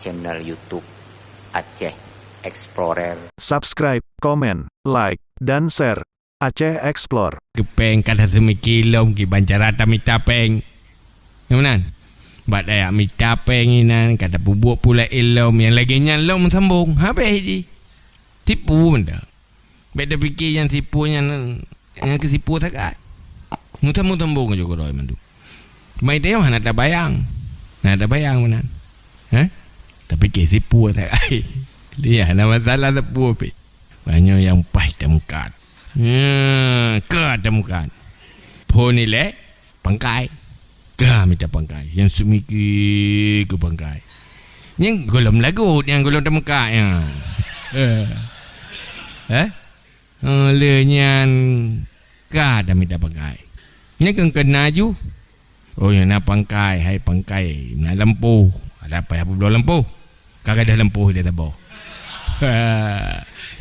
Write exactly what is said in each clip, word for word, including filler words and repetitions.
channel YouTube Aceh Explorer. Subscribe, komen, like, dan share Aceh Explore. Keu péng ka taseumiki lom kiban cara tamita péng. Nyang meunan. Bak tajak mita péng inan ka tapeubuet pula ilom nyang lagée nyan lom sambong. Habéh jih. Tipu mantong. Bék tapike nyang tipu nyan, nyang keu tipu sagai. Meutam-meutam bong jok keudroe mandum. Mai teuh hana tabayang. Hana tabayang meunan. Hah? Tapike tipu sagai. Dia hana masalah tipu pih. Banyak nyang paih tameukat. Nya, ka tameukat. Phon ilée, pangkai. Ka mita pangkai. Nyang seumiki keu pangkai. Nyang gohlom lagot, nyang gohlom tameukat nya. Eh? Oh, lheueh nyan ka tamita pangkai. Nyang keu keuna ju. Oh, nyang na pangkai, hai pangkai. Na lampôh. Ada payah peubloe lampôh. Ka gadôh lampôh di saboh.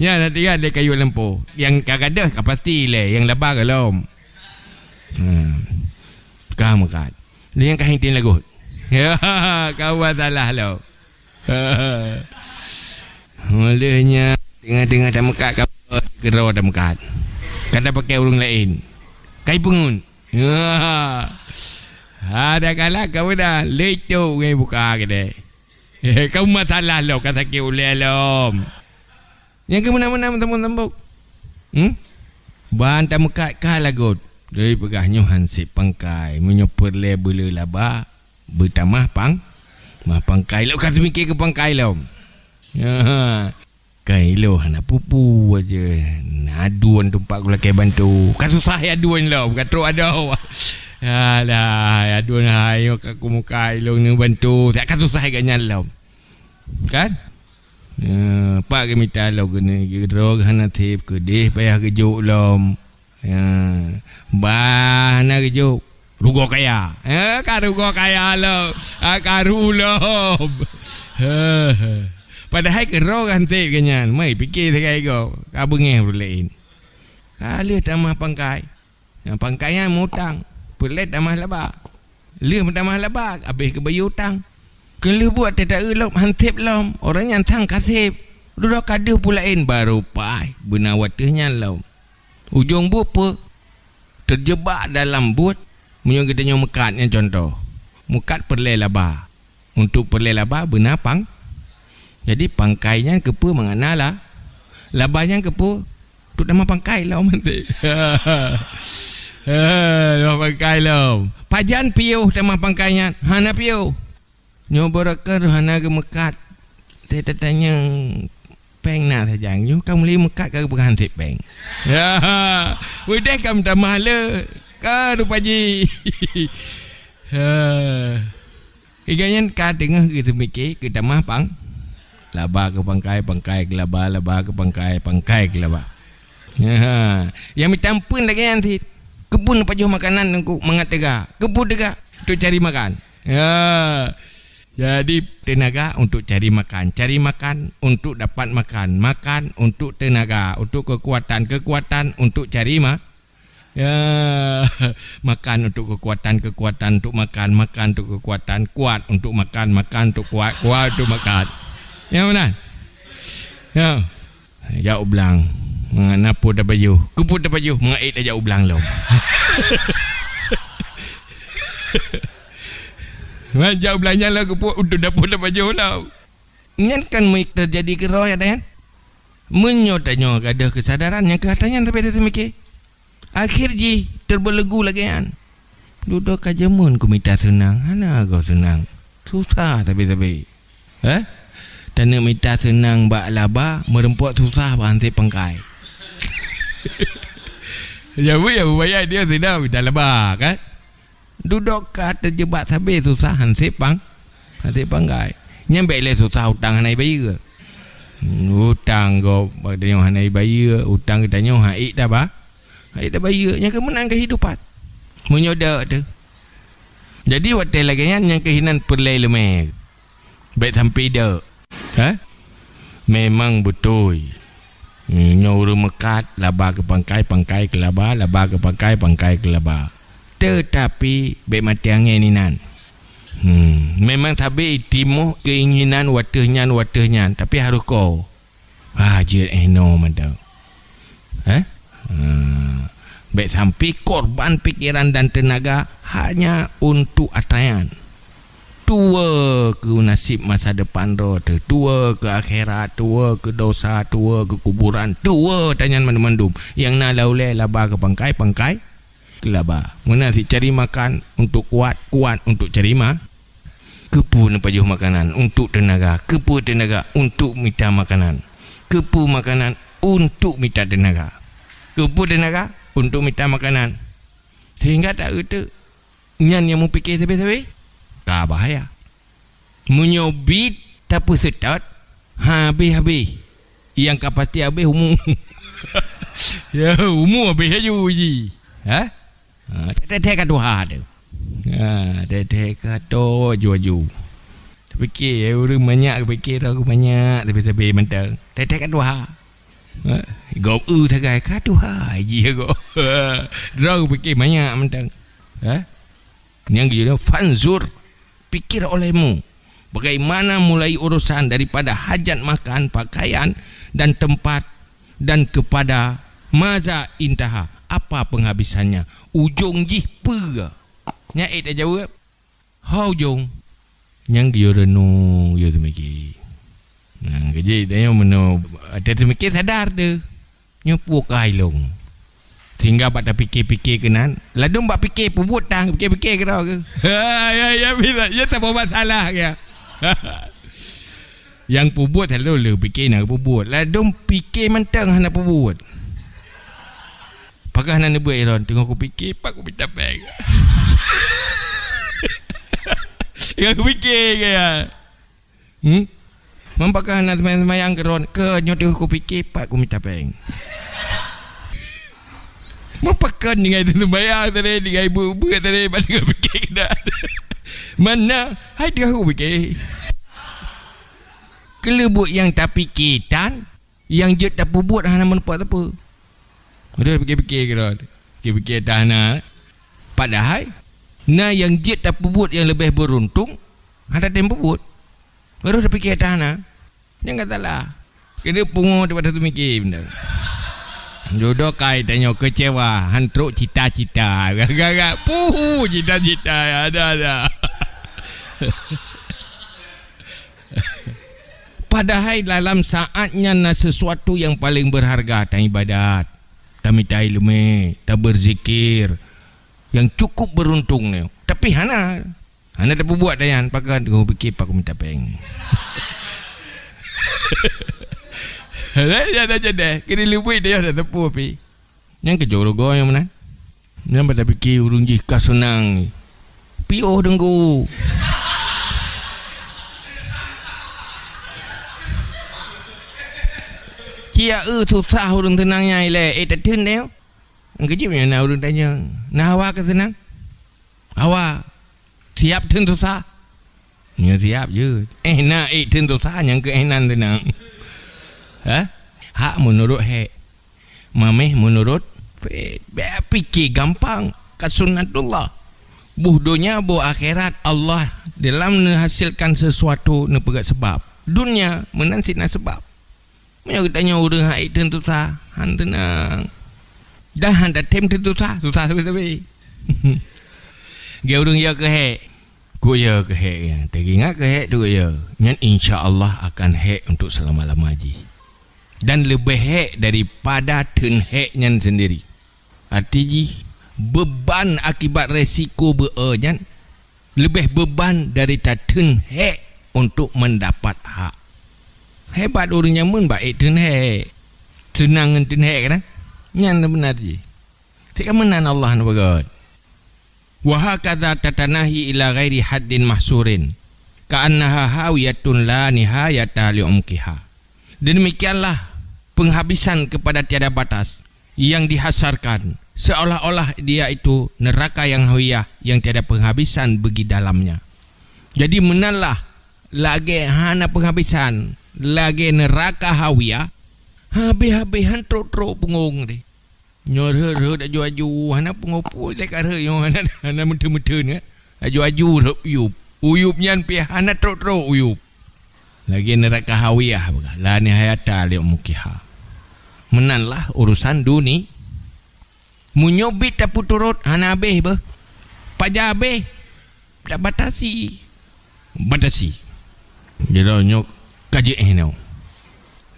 Nyan na tinggai lé kayue lampôh. Nyang ka gadôh ka pasti lé, nyang laba gohlom. Ha. Ka meukat. Lé nyang ka hinting lagot. Ya, ka buat salah lom. Lheueh nyan teungoh-teungoh tameukat ka keudroe tameukat. Ka tapakée ureuëng laén. Kai peungeut. Ya. Ada kala ka meunan, lé cok ngai buka keudée. Ka masalah lom, ka sakét ulée lom. Nyang keu meunan-meunan sambong-sambong. Hmm? Ban tameukat ka lagot. Lheueh peugah nyoe hansép pangkai. Meunyoe peureulée beuleu laba, beutamah pang, mah pangkai lom. Ka teumike keu pangkai lom. Ya. Kai lôn hana peue-peue jeh. Na aduen teumpat kulakée bantu. Ka susah ya aduen lom, ka trok adoe. Alah, aduen hai, ka kumukai lôn neubantu. Ka susah gobnyan lom. Kan? Ya, pat geumita lom keuneuk keudroe hana sép, keudeh payah geujok lom. Ya, bah na geujok. Rugoe kaya. Ya, ka rugoe kaya lom. Ha, karu lom. Padahai keudroe hana sép gobnyan. Mai pike sagai goe. Ka beungéh ureuëng laén. Ka lheueh tamah pangkai. Nyang pangkai nyan mutang, peureulée tamah laba. Lheueh meutamah laba, habéh geubayeue utang. Keu lheueh buet teuta-eu lom, hansép lom, ureuëng nyan sang ka sép. Dudoe ka deuh peue laén, barô paih beuna watée nyan lom. Ujong buet peue? Teujeubak dalam buet. Meunyoe geutanyoe meukat nyan cuntoh, meukat peureulée laba. Untuk peureulée laba beuna pang. Jadi pangkai nyan keupeue mangat na la-, laba nyan keupeue? Untuk tamah pangkai lom. Tamah pangkai lom. Pajan piôh tamah pangkai nyan? Hana piôh. Nyoe beureukat hana geumeukat. Teutatanyong péng na sajan. Nyoe ka mulai meukat ka geupeugah hansép péng. Ya, udeh ka meutamah le. Ka rupa jih. Ha. Iga nyan ka teungoh geuteumike keu tamah pang. Laba keu pangkai, pangkai keu laba, laba keu pangkai, pangkai keu laba. Ha. Nyang mita ampeuen lagée nyan cit. Keupeue neupajoh makanan teungku mangat teuga? Keupeue teuga? Untuk cari makan. Ya. Jadi tenaga untuk cari makan, cari makan untuk dapat makan, makan untuk tenaga, untuk kekuatan, kekuatan untuk cari ma-, Ya, makan untuk kekuatan, kekuatan untuk makan, makan untuk kekuatan, kuat untuk makan, makan untuk kuat, kuat untuk makan. Ya, beuna? Ya. Jak u blang. Mangat na peue tapajoh. Keupeue tapajoh? Mangat ék tajak u blang lom. Mangat jak u blang nyan lom keupeue untuk dapur tapajoh lom. Nyan kan meuteujadi keudroe, ya, Dayan? Meunyoe tanyoe gadôh keusadaran nyang keu atra nyan, tapi tateumike. Akhé jih teubeuleugu lagée nyan. Dudoe ka jameun ku mita seunang, hana goe seunang. Susah sabe-sabe. Eh? Taneuk mita seunang bak laba, meureumpok susah bak hansép pangkai. Ya, bu, ya, bu, bayar dia seunang mita laba, kan? Dudoe ka teujeubak sabe susah hansép pang-, hansép pangkai. Nyan bék lé susah utang hana ibayeue. Utang gob bak tanyoe hana ibayeue, utang geutanyoe hana ék taba-, hana ék tabayeue. Nyan keuh meunan keuhidupan. Meunyoe deuek teuh. Jadi watée lagée nyan, nyan keuh inan peureulée leumé. Bék sampoe deuek. Hah? Memang beutôi. Nyoe ureuëng meukat, laba keu pangkai, pangkai keu laba, laba keu pangkai, pangkai keu laba. Teutapi bék maté angén inan. Hmm, memang sabe timoh keinginan wateuh nyan, wateuh nyan, tapi harôh ko. Ah, jeuet eh no mantong. Eh? Hmm. Bèk sampai korban pikiran dan tenaga hanya untuk atra nyan. Tuwoe keu naseb masa depan droe teuh, tuwoe keu akhirat, tuwoe keu dosa, tuwoe keu kuburan, tuwoe tanyan mandum-mandum. Nyang na lam ulèe laba keu pangkai, pangkai keu laba. Meunan cit cari makan untuk kuat, kuat untuk cari ma-, keupeue neupajoh makanan? Untuk teunaga. Keupeue teunaga? Untuk mita makanan. Keupeue makanan? Untuk mita teunaga. Keupeue teunaga? Untuk mita makanan. Sehingga tak euteuk. Nyan nyang mupike sabe-sabe, ka bahaya. Meunyoe bit tapeuseutôt, habéh-habéh. Nyang ka pasti habéh umu. Ya, umu habéh laju ji. Ha? Ha, teuh-teuh ka tuha tu. Ha, teuh-teuh ka tuha aju-aju. Tapike, ureueng manyak tapike, droe geuh manyak, sabe-sabe mantong. Teuh-teuh ka tuha. Ha? Gob eu sagai ka tuha ji gob. Droe geuh pike manyak mantong. Ha? Nyang geujak, "Fanzur, pikir olehmu, bagaimana mulai urusan daripada hajat makan, pakaian, dan tempat, dan kepada maza intaha, apa penghabisannya?" Ujong jih peue? Nyan ék tajaweueb, "Ho ujong." Nyang geuyue reunong, geuyue teumike. Nah, keujeuet tanyoe meunoe, watèe teumike sadar teuh. Nyoe peue ka ilong. Sehingga bak tapike-pike keunan, ladôm bak pike peubuet tang, pike-pike keudroe geuh. Ha, ya, ya, bila, ya, tak masalah, ya. Nyang peubuet selalu lé pike na peubuet. Ladôm pike mantong hana peubuet. Pakon hana neubeuet ilôn, teungoh kupike, pat kumita péng. Teungoh kupike keu ya. Hmm? Meupakat hana seumayang-seumayang keu droen, keu nyoe teuh kupike pat kumita péng. Meupakat ninggai seumayang tadi, ninggai beuet-beuet tadi, ban kupike keunan. Mana? Hai teuh kupike. Keuleubuk nyang tapike tan, nyang jeuet tapeubuet hana meunupat sapeue. Udah pike-pike kira. Pike-pike dah na. Padahai na nyang jeuet tapeubuet nyang leubeh beuruntung, hana tem peubuet. Baru tapike dah na. Nyang ka salah. Kena pungo daripada teumike benda. Jodoh kai tanyoe kecewa, han trok cita-cita. Gara-gara puhu cita-cita ada-ada. Padahai dalam saat nyan na sesuatu nyang paleng beurharga, taibadat, tamita ileumé, tabeuzikir, nyang cukup beuruntung nyoe. Tapi hana, hana tapeubuet dah nyan, pakon teungoh pike pat kumita péng. Hana jadi-jadi, keuneuk leubeh dah nyoe dah teupeu pi. Nyang keujok rugoe nyang meunan. Nyang bak tapike ureueng jih ka seunang. Piôh deunggu. Cia eu susah ureueng seunang nyan ilée, eh, tateun deh. Nyang keujeuet nyan na ureueng tanyong, "Na hawa keu seunang?" Hawa. Siab theun susah? Nyoe siab jeuet. Eh, na ék theun susah nyang keu eh nan teunang. Hah? Hak meunurot hék. Mameh meunurot pet. Bèk pike gampang. Ka sunnatullah. Boh donya, boh akhirat, Allah dalam neuhasilkan sesuatu neupeugah sebab. Dunia meunan cit na sebab. Meunyoe geutanyoe ureueng han ék theun susah, han teunang. Dah han tatem theun susah, susah sabe-sabe. Geu ureueng yo keu hék, keu yo keu hék nyan. Teuingat keu hék tu yo. Nyan insya Allah akan hék untuk selama-lama jih. Dan leubeh hék daripada theun hék nyan sendiri. Arti jih, beban akibat resiko beu-e nyan leubeh beban dari tatheun hék untuk mendapat hak. Hebat ureueng nyan meunan bak ék theun hék. Seunang ngon theun hék kan? Nyan beuna jih. Cit ka meunan Allah neupeugah. Wa hakadha tatanahi ila ghairi haddin mahsurin, ka'annaha hawiyatun la nihayata li umqiha. Demikianlah penghabisan kepada tiada batas yang dihasarkan, seolah-olah dia itu neraka yang hawiyah yang tiada penghabisan bagi dalamnya. Jadi, meunanlah lagée hana penghabisan, lagée neraka hawiyah, habéh-habéh han trok-trok punggong deh. Nyoe rhot-rhot aju-aju, hana pungo peue lé ka rhot nyoe, hana, hana meutheun-meutheun, eh. Aju-aju rhot yup. Uyueb nyan pih hana trok-trok uyueb. Lagée neuraka Hawiyah, peugah, "La nihayata li umkiha." Meunan lah urusan duni-, meunyoe biet tapeuturot, hana habéh beuh. Pajan habéh? Tabatasi. Batasi. Jinoe nyoe ka jeuet hinoe.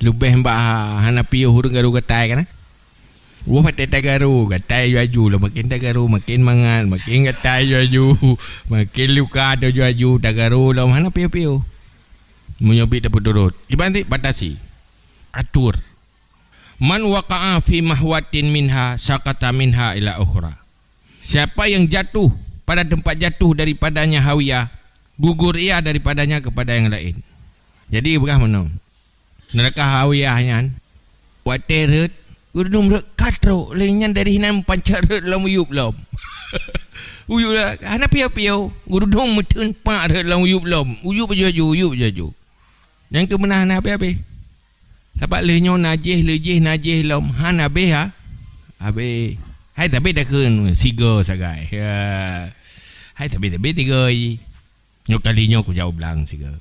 Leubeh mbak ha-, hana piôh ureuëng garu gatai kana. Wah, watée tagaru, gatai aju-aju lah. Makin tagaru, makin mangat, makin gatai aju-aju, makin luka aju-aju, tagaru lom, hana piôh-piôh. Meunyoe biet tapeuturot, iban ti batasi, atur. "Man waqa'a fi mahwatin minha, saqata minha ila ukhra." Siapa yang jatuh pada tempat jatuh daripadanya Hawiyah, gugur ia daripadanya kepada yang lain. Jadi, peugah meunoe. Neuraka Hawiyah nyan, watée rhot, geureudong rhot ka trok, lheueh nyan dari hinan pancet rhot lom uyueb lom. Uyueb la-, hana piôh-piôh, geureudong meuteun pak rhot lom uyueb lom. Uyueb aju-aju, uyueb aju-aju. Nyang keumeunah hana habéh-habéh. Sabab lheueh nyoe najih, lheueh jih najih lom, hana habéh ha-, habéh. Hai tabi takheun sigoe sagai. Ya. Hai tabi-tabi tiga i. Nyoe kali nyoe kujak u blang sigoe.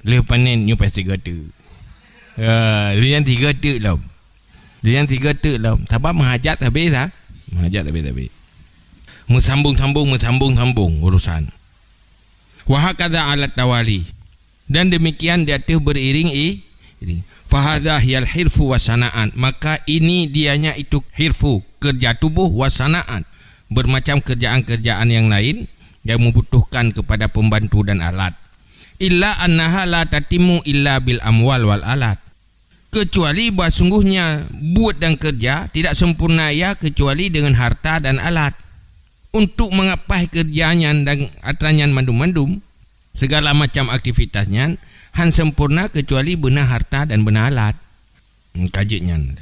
Lheueh panen nyoe pih sigoe teuk. Ya, lheueh nyan tiga teuk lom. Lheueh nyan tiga teuk lom. Sabab meuhajat habéh ha-, meuhajat habéh-habéh. Meusambung-sambung, meusambung-sambung urusan. Wa hakadha alat tawali. Dan demikian di ateueh beriring i-, iring. Fahadha hiyal hirfu wa sana'at. Maka ini dianya itu hirfu, kerja tubuh, wa sana'at, bermacam kerjaan-kerjaan yang lain yang membutuhkan kepada pembantu dan alat. Illa annaha la tatimu illa bil amwal wal alat. Kecuali bahwa sungguhnya buet dan kerja tidak sempurna ia kecuali dengan harta dan alat. Untuk mengapai kerja nyan dan atra nyan mandum-mandum, segala macam aktivitas nyan, han sempurna kecuali beuna harta dan beuna alat. Hmm, ka jeuet nyan.